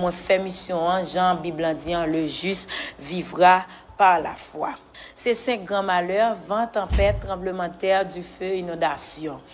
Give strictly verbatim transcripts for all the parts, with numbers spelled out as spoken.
Mwen fè misyon an, jan Bib lan di an, le juste vivra par la foi. Se senk gran malè, van, tanpèt, tranblemanntè, dife, inondasyon.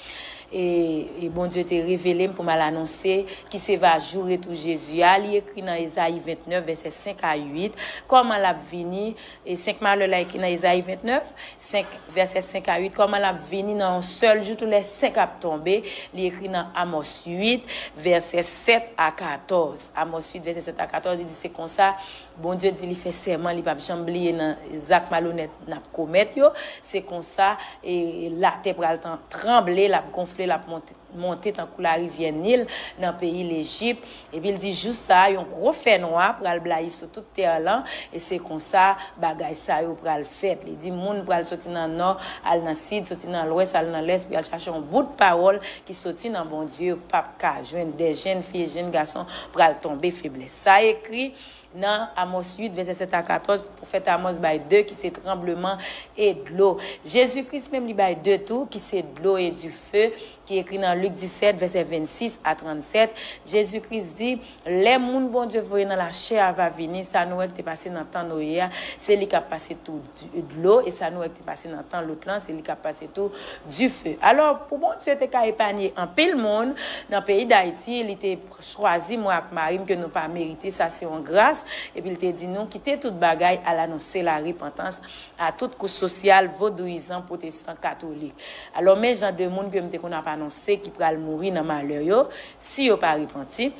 E, e Bondye te revele m pou m al anonse ki se va jou retou Jezi a. Li ekri nan Ezayi vennèf, vèsè senk a uit, kòman l ap vini. E senk malè la ekri nan Ezayi vennèf, senk, vèsè senk a uit, kòman l ap vini nan yon sèl jou, tou lè senk ap tonbe. Li ekri nan Amòs uit, vèsè sèt a katòz. Amòs uit, vèsè sèt a katòz, li di se konsa, Bondye di li fè sèman, li p ap janm bliye nan zak malonèt n ap komèt yo. Se konsa, e, latè pral tan-, tranble, l ap gonfle, l ap monte, monte tankou larivyè Nil nan peyi Lejip. Epi l di, jou sa a, yon gwo fènwa pral blayi sou tout tè lan, e se konsa bagay sa yo pral fèt. Li di, moun pral soti nan nò, al nan sid, soti nan lwès, al nan lès, pou y al chache yon bout pawòl ki soti nan Bondye, yo p ap ka jwenn. Dè jenn fi e jenn gason pral tonbe feblès. Sa ekri nan Amòs uit, vèsè sèt a katòz, pwofèt Amòs bay de ki se tranbleman e dlo. Jezi Kris menm li bay de tou, ki se dlo e dife, ki ekri nan Lik disèt, vèsè vennsis a trannsèt. Jezi Kris di, lè moun Bondye voye nan lachè a va vini, sa nou wè ki te pase nan tan Noye a, se li k ap pase tou di-, dlo, e sa nou wè ki te pase nan tan Lot lan, se li k ap pase tou dife. Alò, pou Bondye te ka epanye anpil moun nan peyi Dayiti, li te chwazi mwen ak mari m ke nou pa merite, sa se yon gras, epi l te di nou, kite tout bagay, al anonse larepantans a tout kouch sosyal, vodouyizan, pwotestan, katolik. Alò, men jan de moun ke m te konn ap anonse ki pral mouri nan malè yo, si yo pa repanti.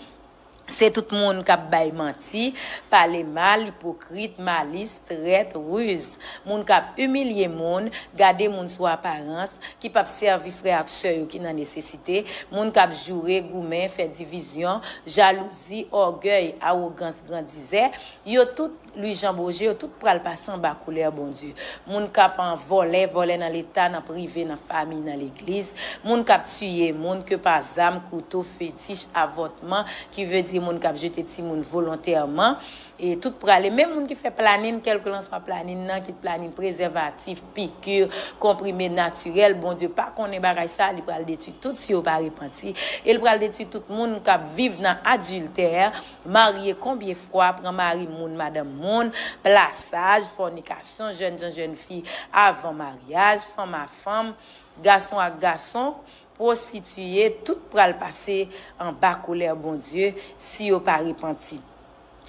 Se tout moun k ap bay manti, pale mal, ipokrit, malis, trèt, riz, moun k ap imilye moun, gade moun sou aparans, ki p ap sèvi frè ak sè yo ki nan nesesite, moun k ap joure, goumen, fè divizyon, jalouzi, ògèy, awogans, grandizè, yo tout, Louis Jean Beaugé, yo tout pral pase anba koulè Bondye. Moun k ap an vòlè, vòlè nan leta, nan prive, nan famiy, nan legliz, moun k ap tiye moun, ke pa zam, kouto, fetich, avòtman, ki vle di moun k ap jete timoun volontèman, e tout prale. Menm moun ki fè planin, kèlkelanswa planin nan, kit planin prezèvatif, piki, konprime natirèl, Bondye pa konnen bagay sa, li pral detwi tout si yo pa repanti. E l pral detwi tout moun k ap viv nan adiltè, marye konbyen fwa, pran mari moun, madanm moun, plasaj, fònikasyon, jènjan, jènfi avan maryaj, fanm a fanm, gason ak gason, pwostitiye, tout pral pase anba koulè Bondye si yo pa repanti.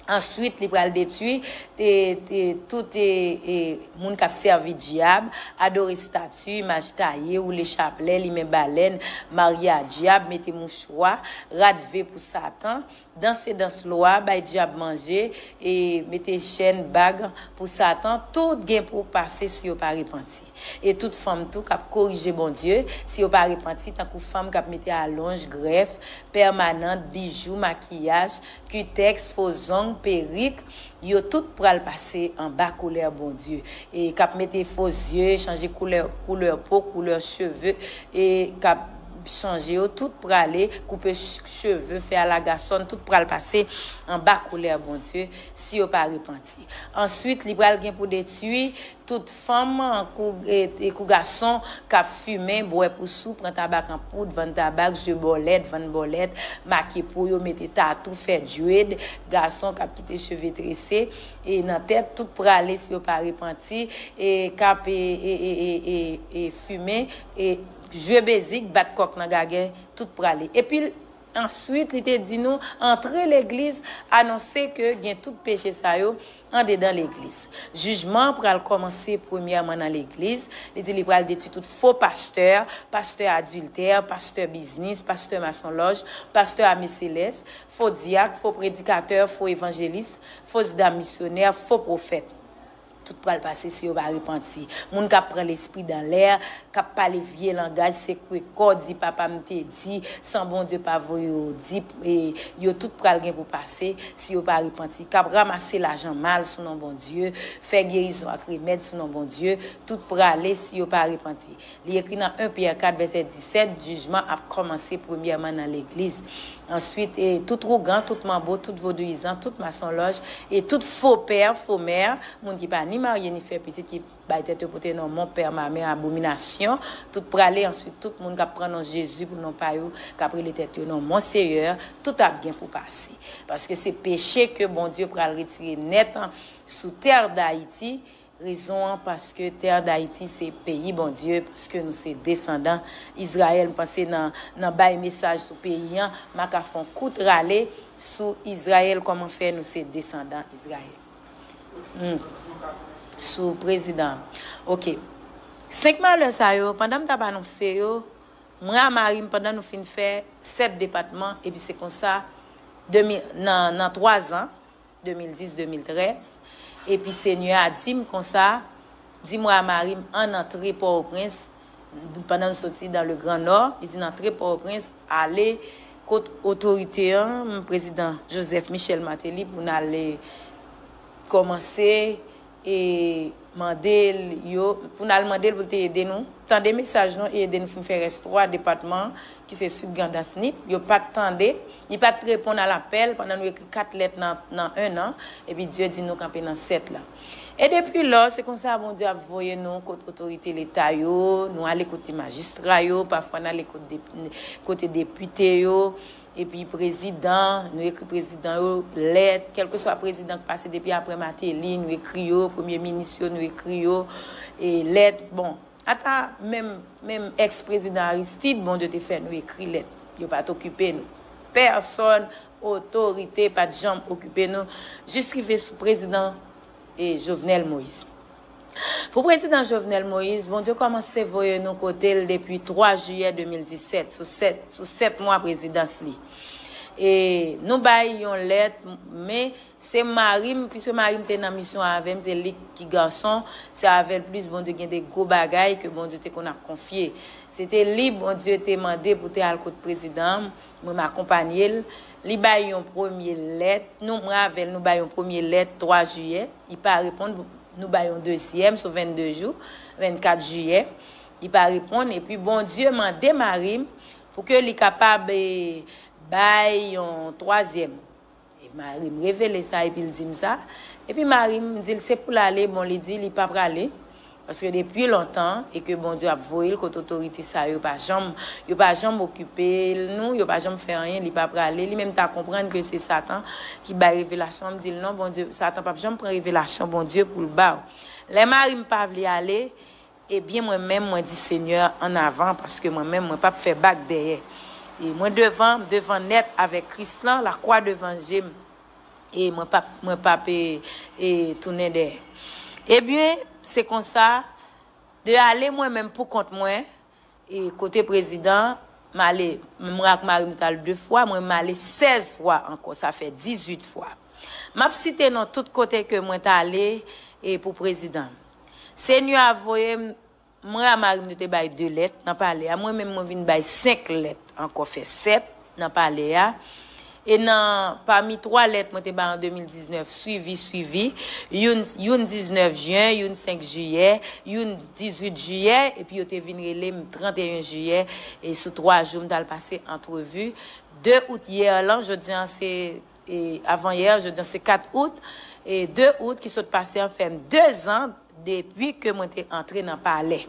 Answit, li pral detwi te, te, tout e, e, moun k ap sèvi dyab, adore estati, imaj taye, woule chaplè, limen balèn, marye a dyab, mete mouchwa, rad ve pou Satan, danse dans lwa, bay dyab manje, e mete chèn, bag pou Satan, tout gen pou pase si yo pa repanti. E tout fanm tou k ap korije Bondye, si yo pa repanti, tankou fanm k ap mete alonj, grèf, pèmanant, bijou, makiyaj, kitèks, fo zong, perik, yo tout pral pase anba koulè Bondye. E k ap mete fo zye, chanje koulè, koulè po, koulè cheve, e k ap chanje yo, tout prale, koupe ch-, cheve, fè alagasòn, tout pral pase anba koulè Bondye, si yo pa repanti. Answit, li pral gen pou detwi tout fanm kou, e, e kou gason k ap fimen, bwè pou sou, pran tabak an poud, vann tabak, jwe bòlèt, vann bòlèt, make po yo, mete tatou, fè dread, gason k ap kite cheve trese, e nan tèt, tout prale si yo pa repanti, e k ap, e, e, e, e, e, e fimen, e jwe bezik, bat kòk nan gagè, tout prale. Epi, answit, li te di nou, antre legliz, anonse ke gen tout peche sa yo andedan legliz. Jijman an pral kòmanse premyèman nan legliz. Li di li pral detwi tout fo pastè, pastè adiltè, pastè biznis, pastè masonlòj, pastè ame selès, fo dyak, fo predikatè, fo evanjelis, fo dam misyonè, fo pwofèt. Tout pral pase si yo pa repanti. Moun k ap pran lespri dan lè, k ap pale vye langaj, sekwe kò, di papa m te di, san Bondye pa voye yo di, e, yo tout pral gen pou pase si yo pa repanti. K ap ranmase lajan mal sou non Bondye, fè gerizon ak remèd sou non Bondye, tout prale si yo pa repanti. Li ekri nan en Pyè kat vèsè disèt, jijman ap kòmanse premyèman nan legliz. Answit, e tout ougan, tout manbo, tout vodouyizan, tout masonlòj, e tout fo pè, fo mè, moun ki pa ni marye ni fè pitit, ki bay tèt yo pote non mon pè, ma mè, abominasyon, tout prale, answit tout moun k ap pran non Jezi pou non pa yo, k ap rele tèt yo non Monseyè, tout ap gen pou pase. Paske se peche ke Bondye pral retire nèt sou tè Dayiti. Rezon an, paske tè Dayiti se peyi Bondye, paske nou se desandan Izrayèl. M panse nan, nan bay mesaj sou peyi an, m a ka fè yon kout rale sou Izrayèl, kòman fè nou se desandan Izrayèl. Hmm. Sou prezidan. Ok. Senk malè sa yo, pandan m t ap anonse yo, mwen a mari m, pandan nou fin fè sèt depatman, epi se konsa, de mil, nan, nan twa zan, de mil dis, de mil trèz, epi Senyè a di m konsa, di mwen a mari m, ann antre Pòtoprens, pandan nou soti dans le Grand Nord, li di n antre Pòtoprens, ale kot otorite an, prezidan Joseph Michel Martelly, pou n ale kòmanse e mande l yo, pou n al mande l pou l te ede nou. Tande mesaj nou e ede nou fin fè rès twa depatman ki se Sud, Grandans, Nip. Yo pa t tande, li pa t reponn a lapèl pandan nou ekri kat lèt nan, nan en an, epi Dye di nou kanpe nan sèt la. E depi lò, se konsa Bondye ap voye nou kot otorite leta yo, nou ale kote majistra yo, pafwa n ale kot dep-, kote depite yo, epi prezidan, nou ekri prezidan yo lèt, kèlkeswa prezidan k pase depi apre Martelly, nou ekri yo, premye minis yo, nou ekri yo, e lèt, bon, ata menm, menm èks prezidan Aristide, Bondye te fè nou ekri lèt, yo pa t okipe nou. Pèsòn, otorite, pa t janm okipe nou, jis rive sou prezidan e Jovenel Moïse. Pou prezidan Jovenel Moïse, Bondye kòmanse voye nou kote l depi twa jiyè de mil disèt, sou sèt, sou sèt mwa prezidans li. E nou bay yon lèt, men se mari m, piske mari m te nan misyon avè m, se li ki gason, se avè l plis Bondye gen de gwo bagay ke Bondye te konn ap konfye. Se te li Bondye te mande pou te al kot prezidan an, mwen m akonpanye l. Li bay yon premye lèt, nou, mwen avè l, nou bay yon premye lèt twa jiyè, li pa reponn, nou bay yon dezyèm sou vennde jou, vennkat jiyè, li pa reponn, epi Bondye mande mari m pou ke li kapab, e, bay yon twazyèm. E mari m revele sa, epi l di m sa. Epi mari m di l se pou l ale, bon, li di li pa prale. Paske depi lontan, e ke Bondye ap voye l kot otorite sa yo pa janm, yo pa janm okipe l, nou, yo pa janm fè anyen, li pa prale. Li menm ta konprann ke se Satan ki bay revelasyon an. M di l non, Bondye, Satan p ap janm pran revelasyon Bondye pou l ba w. Lè mari m pa vle ale, ebyen, mwen menm, mwen di Senyè ann avan, paske mwen menm, mwen p ap fè bak dèyè. E mwen devan, m devan nèt avèk Kris lan, lakwa devan je m. E mwen p ap, mwen p ap, e, e, tounen dèyè. Ebyen, se konsa, de ale mwen menm pou kont mwen, e, kote prezidan, m ale, mwen ak mari m nou t al de fwa, mwen m ale sèz fwa ankò, sa fè dizuit fwa. M ap site non tout kote ke mwen t ale, e, pou prezidan. Senyè a voye m, mwen a mari m nou te bay de lèt nan palè a, mwen menm mwen vin bay senk lèt ankò, fè sèt nan palè a. E nan, pami twa lèt mwen te bay an de mil diznèf, swivi, swivi, youn, youn diznèf jen, youn senk jiyè, youn dizuit jiyè, epi yo te vin rele m tranteyen jiyè, e sou twa jou m t al pase antrevi. De out yè lan, jodi a se, e, avan yè, jodi a se kat out, e, de out ki sot pase an fè m de zan depi ke mwen te antre nan palè.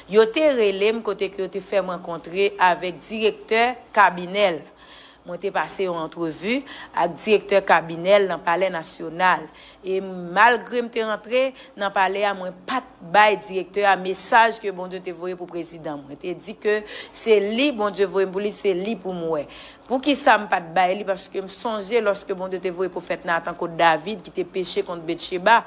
Yo te rele m kote ke yo te fè m rankontre avèk direktè kabinè l. Mwen te pase yon antrevi ak direktè kabinè l nan Palè Nasyonal. E malgre m te rantre nan palè a, mwen pa t bay direktè a mesaj ke Bondye te voye pou prezidan. Mwen te di ke se li Bondye voye m pou li, se li pou m wè. Poukisa m pa t bay li? Paske m sonje lòske Bondye te voye pwofèt Natan kot David, ki te peche kont Betcheba.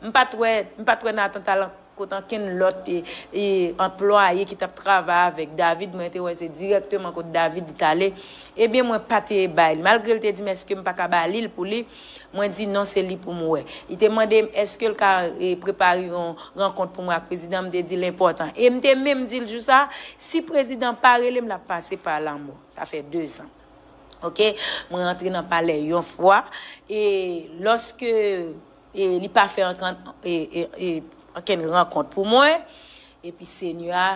M pa t wè, m pa t wè Natan t al kot ankenn lòt, e, e, anplwaye ki t ap travay avèk David. Mwen te wè se dirèkteman kot David li t ale. Ebyen, mwen pa te bay li. Malgre l te di m èske m pa ka ba li l pou li, mwen di non, se li pou m wè. Li te mande m èske l ka, e, prepare yon rankont pou mwen ak prezidan, m te di l enpòtan. E m te menm di l jou sa, si prezidan pa rele m, l ap pase pa lanmò. Sa fè de zan. Ok, mwen rantre nan palè yon fwa, e lòske, e, li pa fè ankenn, e, e, e, ankenn rankont pou mwen, epi Senyè a,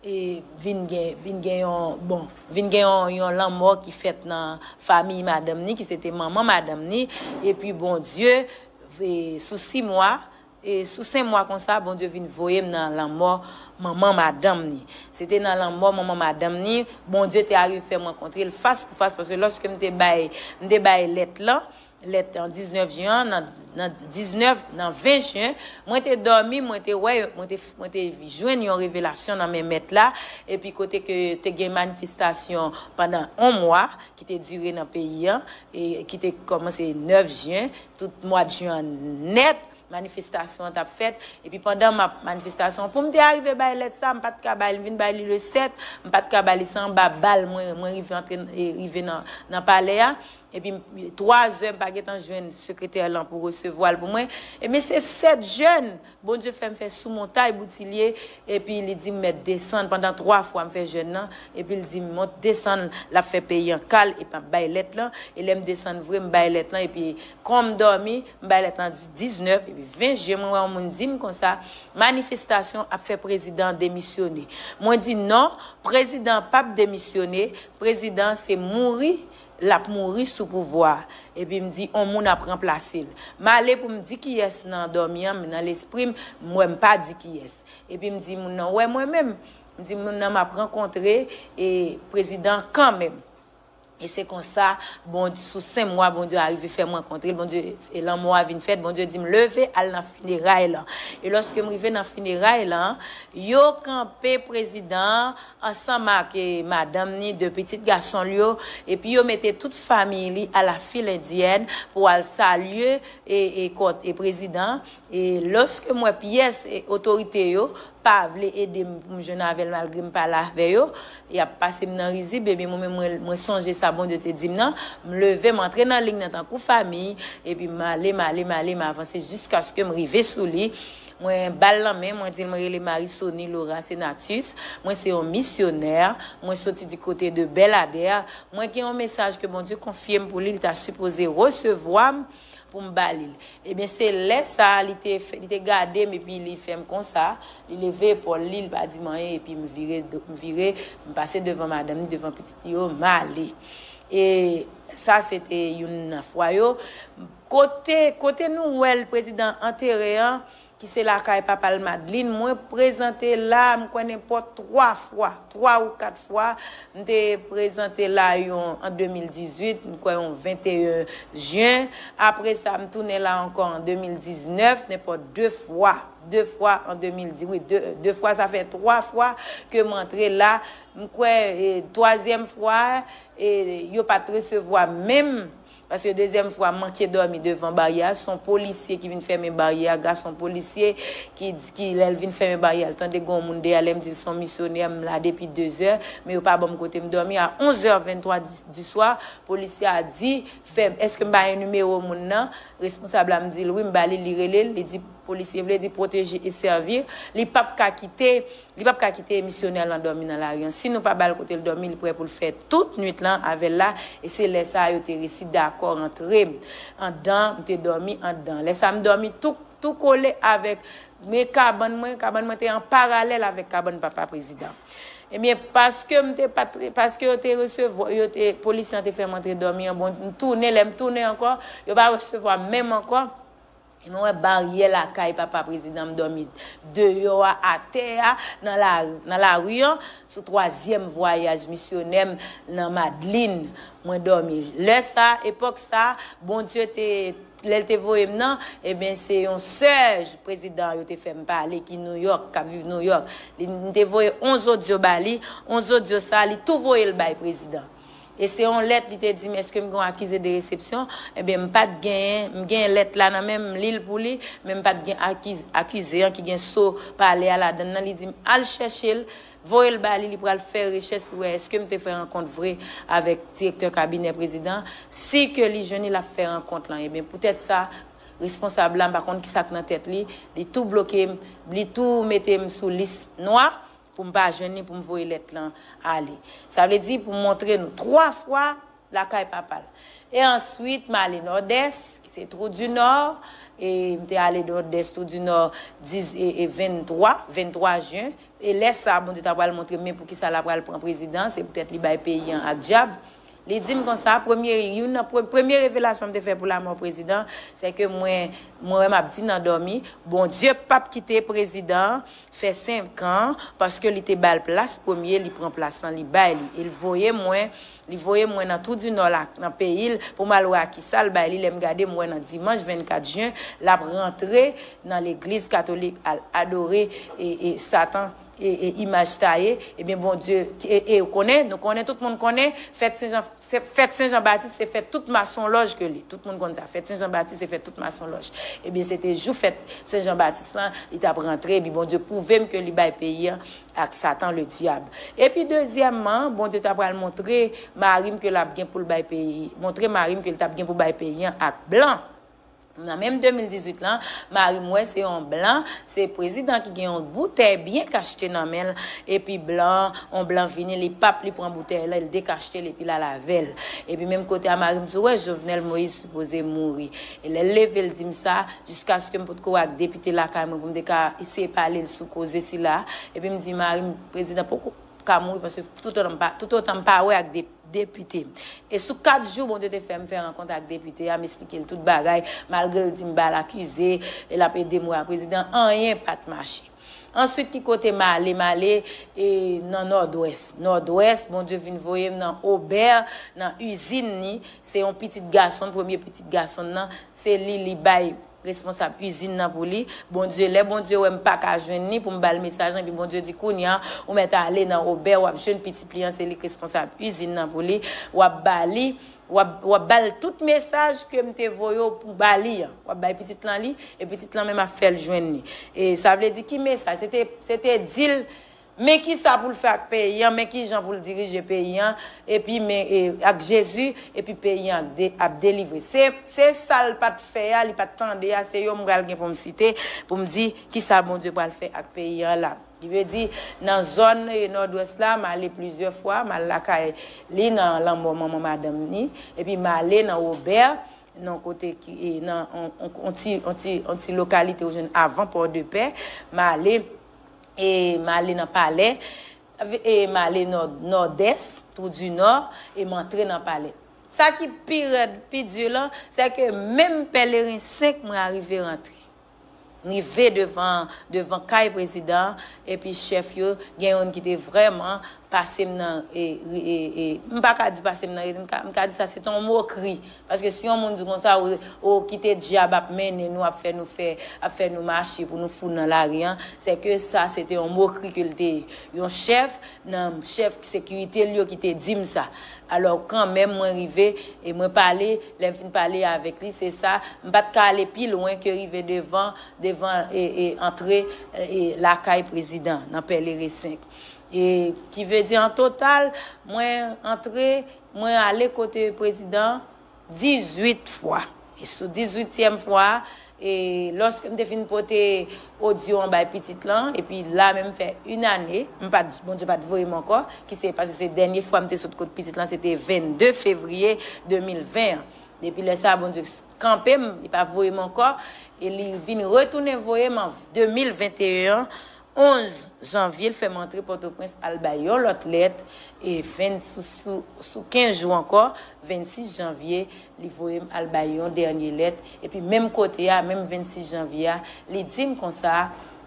e vin gen, vin gen yon, bon, vin gen yon, yon lanmò ki fèt nan fanmi madanm ni, ki se te manman madanm ni, epi Bondye, e, sou sis mwa, e sou senk mwa konsa, Bondye vin voye m nan lanmò manman madanm ni. Se te nan lanmò manman madanm ni, Bondye te arive fè m rankontre l fas pou fas, paske lòske m te bay, m te bay lèt lan, lèt an diznèf jen an, nan, nan diznèf, nan ven jen, mwen te dòmi, mwen te wè, mwen te, mwen te jwenn yon revelasyon nan men Mèt la, epi kote ke te gen manifestasyon pandan yon mwa, ki te dire nan peyi an, e ki te kòmanse nèf jen, tout mwa de jen an nèt, manifestasyon an t ap fèt, epi pandan m ap manifestasyon, pou m te arive bay lèt sa, m pa t ka bay li, m vin bay li le sèt, m pa t ka bay li, se anba bal mwen, mwen rive antre, e, rive nan, nan palè a, epi twa zè m pa gentan jwenn sekretè lan pou resevwa l pou mwen, ebyen se sèt jen, Bondye fè m fè sou montay Boutilye, epi li di m mèt desann, pandan twa fwa m fè jèn nan, epi l di m mont desann, l ap fè peyi an kal, epi m ap bay lèt lan, e lè m desann vre, m bay lèt lan, epi kòm m dòmi, m bay lèt lan di diznèf, epi ven jen, mwen wè yon moun di m konsa, manifestasyon ap fè prezidan an demisyone. Mwen di non, prezidan an p ap demisyone, prezidan an se mouri, l ap mouri sou pouvwa a. Epi m di, on moun ap ranplase l. M ale pou m di kiyès nan dòmi an, men nan lespri m, m wè m pa di kiyès. Epi m di moun nan, wè mwen menm. M di moun nan, m ap rankontre, e, prezidan an kanmenm. E se konsa, Bondye, sou senk mwa, Bondye arive fè m rankontre l. Bondye, e lanmò a vin fèt. Bondye di m, leve, al nan fineray lan. E lòske m rive nan fineray lan, yo kanpe prezidan an ansanm ak, e, madanm ni, de pitit gason l yo, epi yo mete tout fanmi li a la fil endyèn pou al salye, e, e, kò, e, prezidan an. E lòske m wè pyès, e, otorite yo pa vle ede m pou m jwenn avè l malgre m pale avè yo, y ap pase m nan rizib, ebyen mwen menm mwen, mwen sonje sa Bondye te di m nan, m leve, m antre nan liy nan tankou fanmi, epi m ale, m ale, m ale, m avanse jiskaske m rive sou li. Mwen ba l lanmen, mwen di l mwen rele Marie Sony Laura Senatus, mwen se yon misyonè, mwen soti di kote de Bèladè, mwen gen yon mesaj ke Bondye konfye m pou li, li ta sipoze resevwa m pou m ba li l. Ebyen, se lè sa a, li te fè, li te gade m epi li fè m konsa, li leve epòl li, li pa di m anyen, epi m vire, do- m vire, m pase devan madanm ni, devan pitit li yo, m ale. E sa se te youn nan fwa yo. Kote, kote nou wè l, prezidan antere an, ki se lakay papa l Madlin, mwen prezante la, m kwè nenpòt twa fwa, twa ou kat fwa. M te prezante la yon an de mil dizuit, m kwè yon venteyen jen. Apre sa, m tounen la ankò an de mil diznèf, nenpòt de fwa. De fwa an de mil di, wi, de, de fwa, sa fè twa fwa ke m antre la. M kwè, e, twazyèm fwa, e, yo pa t resevwa menm. Paske dezyèm fwa, m manke dòmi devan baryè a. Se yon polisye ki vin fèmen baryè a. Gason polisye ki, ki lè l vin fèmen baryè a, l tande gen yon moun dèyè l. Lè m di l se yon misyonè, m la depi dezè, men yo pa ban m kote m dòmi. A onzè venntwa di, di swa, polisye a di, fè, èske m pa gen nimewo moun nan? Responsab la, m di l wi, m ba li, li rele l, li di, polisye vle di protéger et servir. Li p ap ka kite, li p ap ka kite misyonè lan dòmi nan lari an. Si nou pa ba l kote l dòmi, li prè pou l fè tout nwit lan avè l la. E se lè sa a yo te resi dakò rantre m anndan, m te dòmi anndan. Lè sa a m dòmi tou, tou kole avèk, men kabann mwen, kabann mwen te an paralèl avèk kabann papa prezidan. Ebyen, paske m te pa t, paske yo te resevwa, yo te, polisye an te fè m antre dòmi an, bon, m tounen, lè m tounen ankò, yo pa resevwa m menm ankò. E mwen wè baryè lakay papa prezidan, m dòmi deyò a, atè a, nan la, nan lari an, sou twazyèm vwayaj misyonè m nan Madlin, mwen dòmi. Lè sa, epòk sa, Bondye te, lè l te voye m nan, ebyen, se yon sè prezidan yo te fè m pale ki Nouyòk, k ap viv Nouyòk. Li, m te voye onz odyo ba li, onz odyo sa, li tou voye l bay prezidan. E se yon lèt li te di m, èske m gen yon akize de resepsyon? Ebyen, m pa t genyen, m gen lèt la nan men m, m li l pou li, men m pa t gen akiz, akize an ki gen so palè a ladan l nan. Li di m, al chèche l, voye l ba li, li pral fè rechèch pou wè èske m te fè rankont vre avèk direktè kabinè prezidan. Si ke li jwenn li, l ap fè rankont lan. Ebyen, poutèt sa, responsab la, m pa konn kisa k nan tèt li, li tou bloke m, li tou mete m sou lis nwa. Pou m pa jwenn li, pou m voye lèt lan ale. Sa vle di, pou m montre nou, twa fwa lakay papa l. E answit, m ale Nòdès, ki se Trou di Nò. E m te ale Nòdès, Trou di Nò, diz, e, e venntwa, venntwa jen. E lè sa, Bondye ta pral montre m men poukisa l ap pral pran prezidan, se poutèt li bay peyi an ak dyab. Li di m konsa, premye, youn nan pre-, premye revelasyon m te fè pou lamò prezidan, se ke mwen, mwen wè m ap di nan dòmi, Bondye p ap kite prezidan an fè senk an, paske li te ba l plas premye, li pran plas lan, li bay li. E l voye mwen, li voye mwen nan Trou di Nò la, nan peyi l, pou m al wè a kisa l bay li. Lè m gade, m wè nan dimanch vennkat jen, l ap rantre nan legliz katolik, al adore, e, e, Satan, e, e, imaj taye. Ebyen, Bondye, e, e, ou konnen, nou konnen, tout moun konnen, fèt Sen Jan, se, fèt Sen Jan Batis, se fèt tout masonlòj ke li. Tout moun konn sa. Fèt Sen Jan Batis, se fèt tout masonlòj. Ebyen, se te jou fèt Sen Jan Batis lan, li t ap rantre, epi Bondye pwouve m ke li bay peyi an ak Satan, le dyab. Epi, dezyèmman, Bondye ta pral montre mari m ke l ap gen pou l bay peyi, montre mari m ke l t ap gen pou bay peyi an ak blan. Nan menm de mil dizuit lan, mari m wè se yon blan, se prezidan ki gen yon boutèy byen kachte nan men l, epi blan, yon blan vini, li p ap, li pran boutèy lan, li dekachte l, epi l al avè l. Epi menm kote a, mari m di, wè, Jovenel Moïse sipoze mouri. E lè l leve, l di m sa, jiskaske m potko wè ak depite lakay mwen pou m te ka eseye pale l sou koze sila. Epi m di mari m, prezidan poko ka mouri, paske toutotan m pa, toutotan m pa wè ak de-, depite. E sou kat jou, Bondye te fè m fè rankont ak depite a, m esplike l tout bagay, malgre l di m ba l akize, e l ap ede m wè a prezidan, anyen pa t mache. Answit, ki kote m ale? M ale, e, nan Nòdwès. Nòdwès, Bondye vin voye m nan Obè, nan izin li. Se yon pitit gason, premye pitit gason nan, se li, li bay responsab izin nan pou li. Bondye, lè Bondye wè m pa ka jwenn li pou m ba l mesaj lan, epi Bondye di, kounye a, ou mèt ale nan Obè, w ap jwenn pitit li an, se li k responsab izin nan pou li. W ap ba li, w ap, w ap ba l tout mesaj ke m te voye w pou ba li an. W ap bay pitit lan li, e pitit lan menm ap fè l jwenn li. E sa vle di ki mesaj? Se te, se te di l, men kisa pou l fè ak peyi an, men kijan pou l dirije peyi an, epi men, e, ak Jezi, epi peyi an ap de-, ap delivre. Se, se sa l pa t fè a, li pa t tande a, se yo m pral gen pou m site, pou m di kisa Bondye pral fè ak peyi an la. Ki vle di, nan zòn, e, Nòdwès la, m ale plizyè fwa, m al lakay li nan lanmò manman madanm ni, epi m ale nan Obè, nan kote ki, e, nan on, on, on ti, on ti, on ti lokalite ou jwenn avan Pòdepè, m ale, e, m ale nan Palè, e, m ale Nò-, Nòdès, Trou di Nò, e m antre nan Palè. Sa ki pi rèd, pi di lan, se ke menm Pèleren senk mwen arive rantre. M rive devan, devan kay prezidan, epi chèf yo, gen youn ki te vrèman pase m nan, e, e, e, m pa ka di pase m nan rete, m ka, m ka di sa se te yon mokri. Paske si yon moun di konsa, ou, ou kite dyab ap mennen nou, ap fè nou fè, ap fè nou mache pou nou fou nan lari an, se ke sa se te yon mokri ke l te ye. Yon chèf nan chèf sekirite l yo ki te di m sa. Alò, kanmenm, mwen rive, e mwen pale, lè m fin pale avèk li, se sa, m pa t ka ale pi lwen ke rive devan, devan, e, e, antre, e, lakay prezidan, nan Pèleren senk. E, ki vle di, an total, mwen antre, mwen ale kote prezidan dizuit fwa. E sou dizuityèm fwa a, e lòske m te fin pote odyo an bay pitit lan, epi la menm fè yon ane, m pa t, Bondye pa t voye m ankò, ki se, paske se dènye fwa m te sot kot pitit lan, se te vennde fevriye de mil ven an. Depi lè sa a, Bondye kanpe m, li pa voye m ankò, e li vin retounen voye m an de mil venteyen an, onz janvye, l fè m antre Pòtoprens al bay yon lòt lèt, e ven, sou, sou, sou kenz jou ankò, vennsis janvye, li voye m al bay yon dènye lèt, epi menm kote a, menm vennsis janvye a, li di m konsa,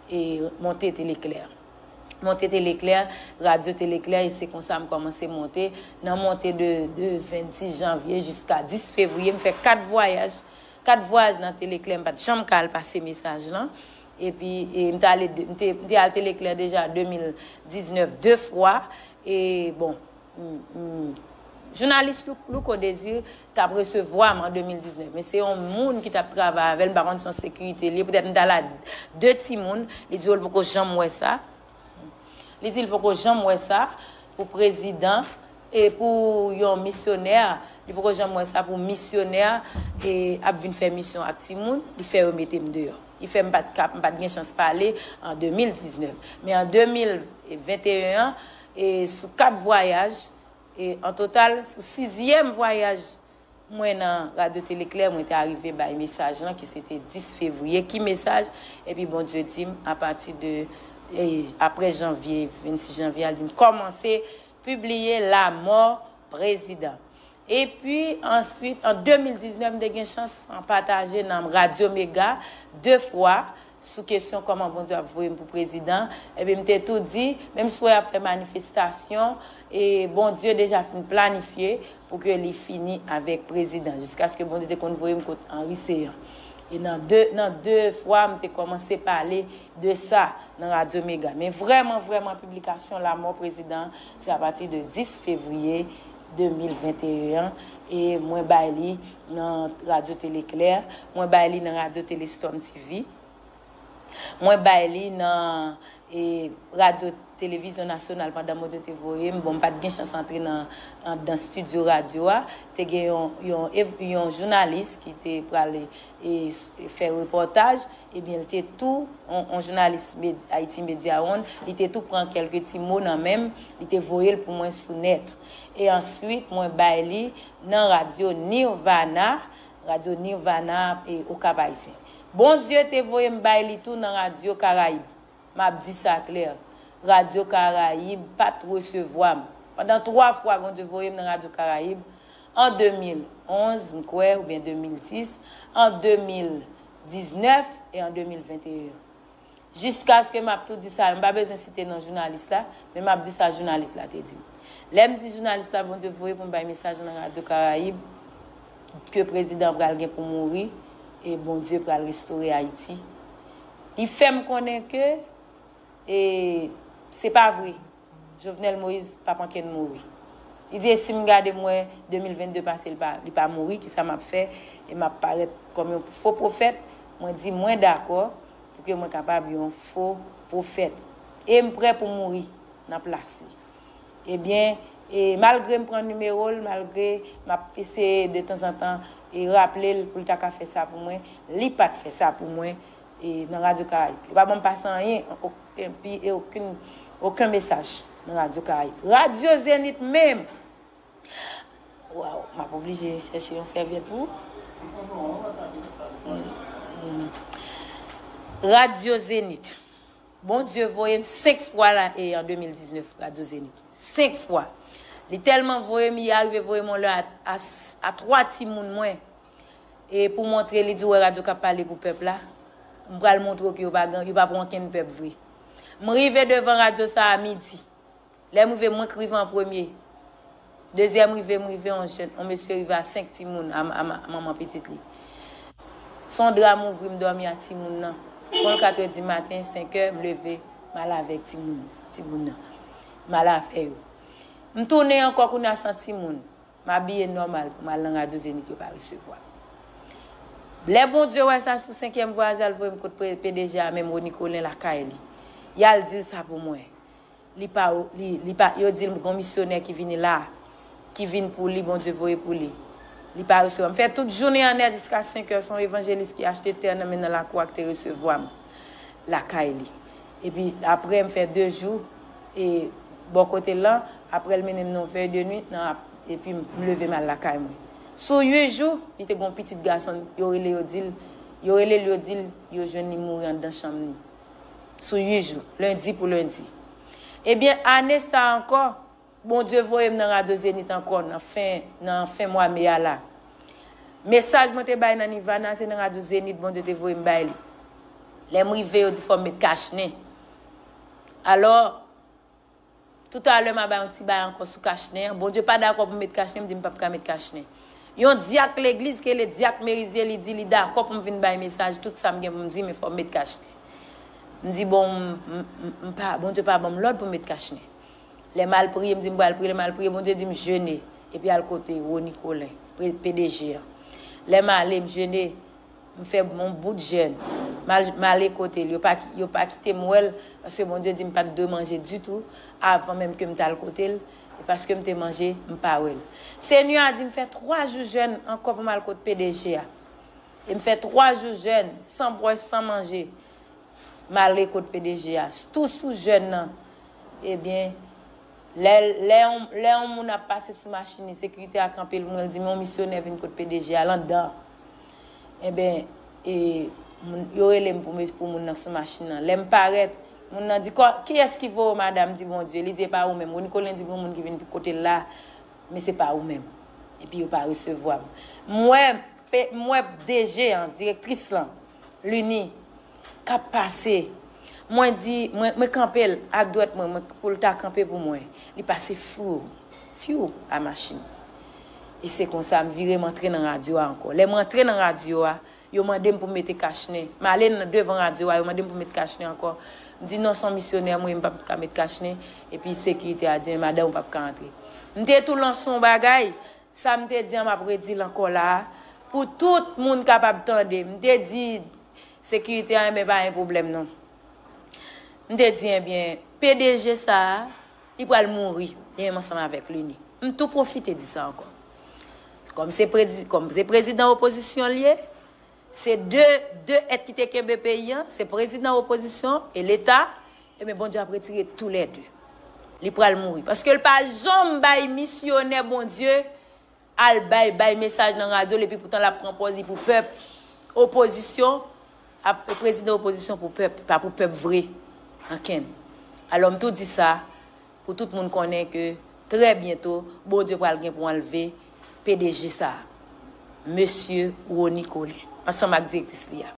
e, monte Teleklè. Monte Teleklè, radyo Teleklè, e se konsa m kòmanse monte. Nan monte de, de vennsis janvye jiska dis fevriye, m fè kat vwayaj. Kat vwayaj nan Teleklè, m pa t janm ka al pase mesaj lan. Epi, e, m te ale de, m te, m te al Teleklè deja de mil diznèf de fwa. E, bon, m, m, jounalis Lou-, Louko Désir t ap resevwa m an de mil diznèf. Men se yon moun ki t ap travay avè l, m pa konn si yon sekirite li ye. Poutèt m t al a de timoun, li di w l poko janm wè sa. Li di l poko janm wè sa pou prezidan e pou yon misyonè, li poko janm wè sa pou misyonè e ap vin fè misyon ak timoun, li fè yo mete m deyò. Li fè m pa t ka, m pa t gen chans pale an de mil diznèf. Men an de mil venteyen an, e sou kat vwayaj, e an total, sou sizyèm vwayaj Mwen nan Radyo Tele Klè, mwen te arive bay mesaj lan ki se te dis fevriye. Ki mesaj? Epi Bondye di m, apati de, e, apre janvye, vennsis janvye, al di m, kòmanse pibliye lamò prezidan. Epi answit, an de mil diznèf, m te gen chans an pataje nan Radyo Mega de fwa sou kesyon kòman Bondye ap voye m pou prezidan. Epi m te tou di, menm si w wè y ap fè manifestasyon, e Bondye deja fin planifye pou ke li fini avèk prezidan, jiskaske Bondye te konn voye m kot Henri Céant. E nan de, nan de fwa, m te kòmanse pale de sa nan Radyo Mega. Men vrèman, vrèman, piblikasyon lamò prezidan, se apati de dis fevriye de mil venteyen an, e mwen bay li nan Radyo Tele Klè, mwen bay li nan Radyo Tele Storm T V, mwen bay li nan, e, Radyo Televizyon Nasyonal pandan Bondye te voye m. Bon, m pa t gen chans antre nan, anndan estidyo radyo a. Te gen yon, yon, yon jounalis ki te pral, e, fè repòtaj. Ebyen, li te tou, yon, yon jounalis med-, Haiti Media One, li te tou pran kèlke ti mo nan men m, li te voye l pou mwen sou nèt. E answit, mwen bay li nan Radyo Nirvana, Radyo Nirvana, e, Okap Ayisyen. Bondye te voye m bay li tou nan Radyo Karayib. M ap di sa klè, Radyo Karayib pa t resevwa m. Pandan twa fwa, Bondye voye m nan Radyo Karayib, an de mil onz, m kwè, oubyen de mil dis, an de mil diznèf e an de mil venteyen. Jiskaske m ap tou di sa, m pa bezwen site non jounalis la, men m ap di sa jounalis la te di m. Lè m di jounalis la, Bondye voye pou m bay mesaj nan Radyo Karayib, ke prezidan pral gen pou mouri, e Bondye pral restore Ayiti. Li fè m konnen ke, e, se pa vre. Jovenel Moïse p ap ankenn mouri. Li di, e si m gade m wè de mil vennde pase, li pa, li pa mouri, kisa m ap fè? E m ap parèt kòm yon fo pwofèt? Mwen di, mwen dakò pou ke mwen kapab yon fo pwofèt. E m prè pou mouri nan plas li. Ebyen, e malgre m pran nimewo l, malgre m ap eseye de tanzantan e raple l pou l ta ka fè sa pou mwen, li pa t fè sa pou mwen, e nan Radyo Karayib. Yo pa ban m pase anyen, okenn, pi, e okenn, okenn mesaj nan Radyo Karayib. Radyo Zenith menm! Waw, m ap oblije chèche yon sèvyèt pou. Mm, mm. Radyo Zenith. Bondye voye m senk fwa la, e an de mil diznèf, Radyo Zenith. Senk fwa. Li tèlman voye m, li arive voye m yon lè a, a, a twa timoun mwen. E pou montre li di, wè radyo k ap pale pou pèp la, m pral montre w ke yo pa gen, yo pa pou ankenn pèp vre. M rive devan radyo sa a midi. Lè m rive, mwen k rive an premye. Dezyèm rive, m rive, yon jèn, yon mesye rive a senk timoun, a, a, a manman pitit li. Se yon dra m ouvri, m dòmi a timoun nan. Kon l katrè di maten, senkè, m leve, m al avèk timoun, timoun nan. M al avè yo. M tounen ankò kounye a san timoun. M abiye nòmal pou m al nan Radyo Zenith, yo pa resevwa m. Lè Bondye wè sa, sou senkyèm vwayaj la, l voye m kot P-, P D G a menm, Rony Colin, lakay li. Y al di l sa pou mwen. Li pa, li, li pa, yo di l gon misyonè ki vini la, ki vin pou li, Bondye voye pou li. Li pa resevwa m. M fè tout jounen an nèt jiska senkè, se yon evanjelis ki achte tè nan men nan lakou a ki te resevwa m lakay li. Epi apre, m fè de jou, e, bò kote l lan, apre l mennen m nan yon vèy de nuit, nan ap-, epi m leve m al lakay mwen. Sou uit jou, li te gon pitit gason, yo rele, yo di l, yo rele l, yo di l, yo jwenn li mouri anndan chanm li. Sou uit jou, lendi pou lendi. Ebyen, ane sa a ankò, Bondye voye m nan Radyo Zenith ankò, nan fen, nan fen mwa me a la. Mesaj mwen te bay nan Nirvana, se nan Radyo Zenith Bondye te voye m bay li. Lè m rive, yo di fò m met kachnen. Alò, toutalè, m a bay yon ti bay ankò sou kachnen an. Bondye pa dakò pou m met kachnen, m di m p ap ka met kachnen. Yon dyak legliz ki rele Dyak Merizye, li di li dakò pou m vin bay mesaj, tout sa m gen pou m di, men fò m met kachnen. M di, bon, m, m, m, m pa, Bondye pa ban m lòd pou m met kachnen. Lè m al priye, m di m pral priye, lè m al priye, Bondye di m jene, epi al kote Rony Colin, pre-, P D G an. Lè m ale, m jene, m fè yon bout jèn. M al, m ale kote l, yo pa, yo pa kite m wè l, paske Bondye di m pa t dwe manje ditou, avan menm ke m t al kote l, e paske m te manje, m pa wè l. Senyè a di m fè twa jou jèn ankò pou m al kot P D G a. E m fè twa jou jèn, san bwè, san manje. M ale kot P D G a, tou sou jèn nan. Ebyen, Lè, lè, yon, lè yon moun ap pase sou machin li, sekirite a kanpe l pou mwen, l di, "Men yon misyonè vin kot P D G a, l anndan." Enben, e, moun, yo rele m pou, pou moun nan sou machin nan. Lè m parèt, moun nan di, "Kiyès ki voye w, madanm?" M di, "Bondye." Li di, "E pa ou menm." Rony Colin di, "Gen yon moun ki vin kote l la, men se pa ou menm." Epi yo pa resevwa m. M wè, m wè D G an, direktris lan, Lini, k ap pase. Mwen di, mwen, mwen kanpe l ak dwèt mwen, mwen, pou l ta kanpe pou mwen. Li pase fyou, fyou a machin. E se konsa, m vire, m antre nan radyo a ankò. Lè m antre nan radyo a, yo mande m pou m mete kachnen. M ale nan devan radyo a, yo mande m pou m mete kachnen ankò. M di, "Non, se yon misyonè, mwen, m p ap ka mete kachnen." Epi sekirite a di, "Men madanm ou p ap ka antre." M te tou lanse yon bagay, sa m te di an, m ap redi l ankò la a, pou tout moun kapab tande. M te di sekirite a, "Enben, pa gen pwoblèm non." M te di, "Enben, P D G sa a, li pral mouri, li menm ansanm avèk Lini." M tou pwofite di sa ankò. Kòm se prezi-, kòm se prezidan opozisyon l ye, se de, de èt ki te kenbe peyi an, se prezidan opozisyon e Leta, enben, Bondye ap retire toulède. Li pral mouri. Paske l pa janm bay misyonè Bondye al bay, bay mesaj nan radyo l, epi poutan l ap pran pòz li pou pèp. Opozisyon, ap, prezidan opozisyon pou pèp, pa pou pèp vre. Ankenn. Alò, m tou di sa, pou tout moun konnen ke trè byento, Bondye pral gen pou anlve P D G sa a, Mesye Rony Colin, ansanm ak direktris li a.